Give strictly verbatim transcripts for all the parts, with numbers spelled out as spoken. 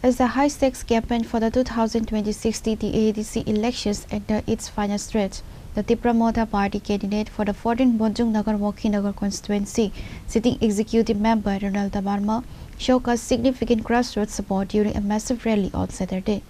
As the high-stakes campaign for the two thousand twenty-six T T A D C elections enter its final stretch, the Tipra Motha Party candidate for the fourteen Bonjong Nagar Wakhinagar constituency sitting executive member Ronald Debbarma showcased significant grassroots support during a massive rally on Saturday.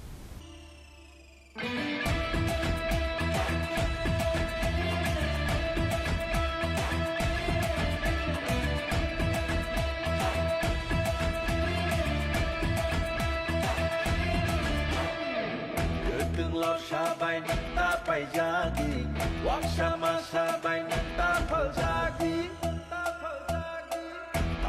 Kwtwng lorsa bai nwng ta paijagwi, waksa masa bai nwng ta phaljagwi.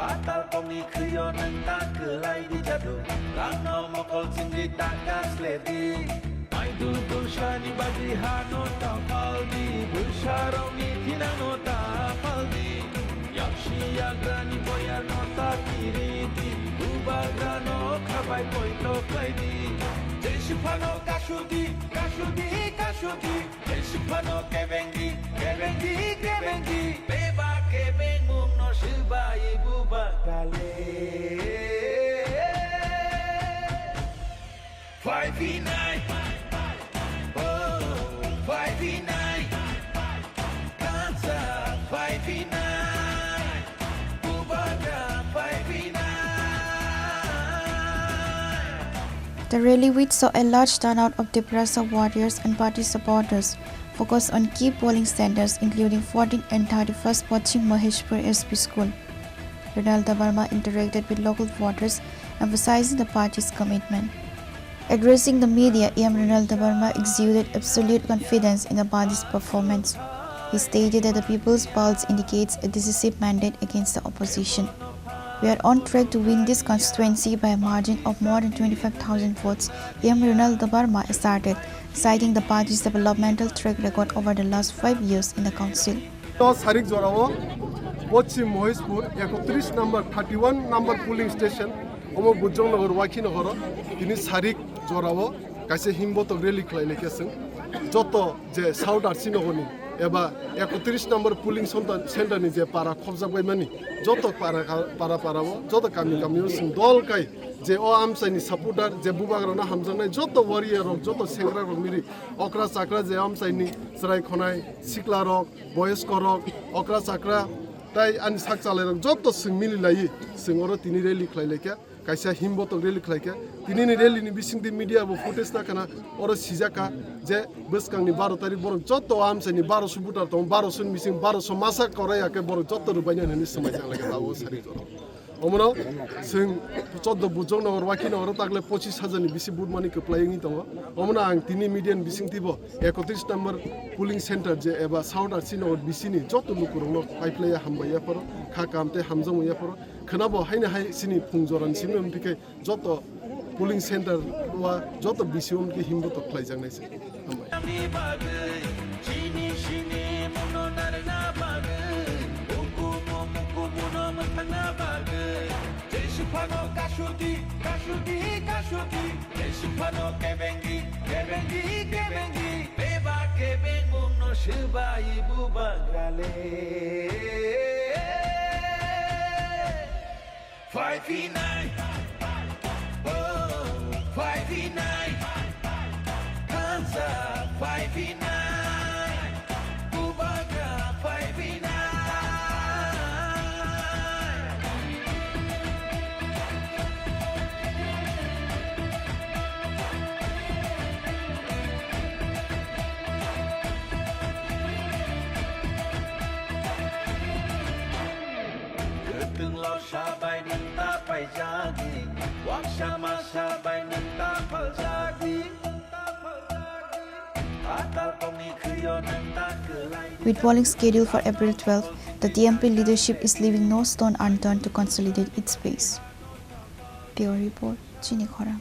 Atal kokni khwio nwng ta kwlai di jadu, rangno mokol chingwi ta kasledi. Maidul tulsani bagwi hano ta paldi, bwsarokni thinangno ta paldi. Yaksi yagrani boyarno ta kiridi, bubagrano khabai poito khlaidi. Jesiphano kasudi, kasudi, kasudi. Jesiphano kebengdi, kebengdi, kebengdi. Beba kebengmungno swbai bubagrale. Five nine. Oh, five nine. Kansa five nine. Bubagra five nine. The rally, which saw a large turnout of Tiprasa warriors and party supporters, focused on key polling centers including fourteen and thirty-first Pachim Maheshpur S P School. Ronald Debbarma interacted with local voters, emphasizing the party's commitment. Addressing the media, E M Ronald Debbarma exuded absolute confidence in the party's performance. He stated that the People's Pulse indicates a decisive mandate against the opposition. "We are on track to win this constituency by a margin of more than twenty-five thousand votes," E M Ronald Debbarma asserted, citing the party's developmental track record over the last five years in the council. O sarik jorao Poschim Mohishpur ekotris number, thirty-one number polling station, omo Bujongnagar Wakhinagar o tini sarik jorao kaisa himbotok rally khlai laikha chwng. Joto je South R C Nagar ni eba ekotris number polling center, center ni je para khopjak bai mani, joto para, para, para o, joto kami, kami o chwng dol kai je o amchai ni supporter, je bubagra no hamjaknai joto warrior rok, joto sengra rok miri, okra chakra je amchai ni chwrai khonai sikla rok, boyoskorok, okra chakra, tai ani sak chalairok joto chwng mili laiwi chwng oro tini rally khlai laikha, kaisa himbotok rally khlai kha. Tinini rally ni bisingtwi media bo footage nakhana oro sijak kha je bwskangni baro tarik borok joto amchaini baroso voter tongo, baroso ni bising baroso masa korai ya khe borok joto rwbainani hinwi swmai jak lai kha tabuk sari jora. Omono chwng choddo Bujongnagar Wakhinagar o tagle pochis hajar ni bisi vote mani kwplai wngwi tongo. Omono ang tini media ni bisingtwi bo ekotris number polling center je eba South R C Nagar bisi ni joto lukurokno paiphlaiya hambai yapharo, kha kaham tei hamjakmung yapharo. Khwnabo haino hai chini phung jorani simi wngphi khe joto polling center o joto bisi wngkhe himbotok khlaijaknai se. Hambai. Ani bagwi, chini sini muno narwkna bagwi, ukumu mukumu no mwthangna bagwi, Jesiphano kasudi, kasudi, kasudi, Jesiphano kebengi, kebengi, kebengi, beba kebengmungno swbai bubagrale. Five nine. Oh, five nine. Kansa five nine. Bubagra five nine. Kwtwng lorsa bai nwng ta paijagwi, waksa masa bai nwng ta phaljagwi. Atal kokni khwio nwng ta kwlai. With polling scheduled for April twelfth, the T M P leadership is leaving no stone unturned to consolidate its base. Bureau report, Chini Khorang.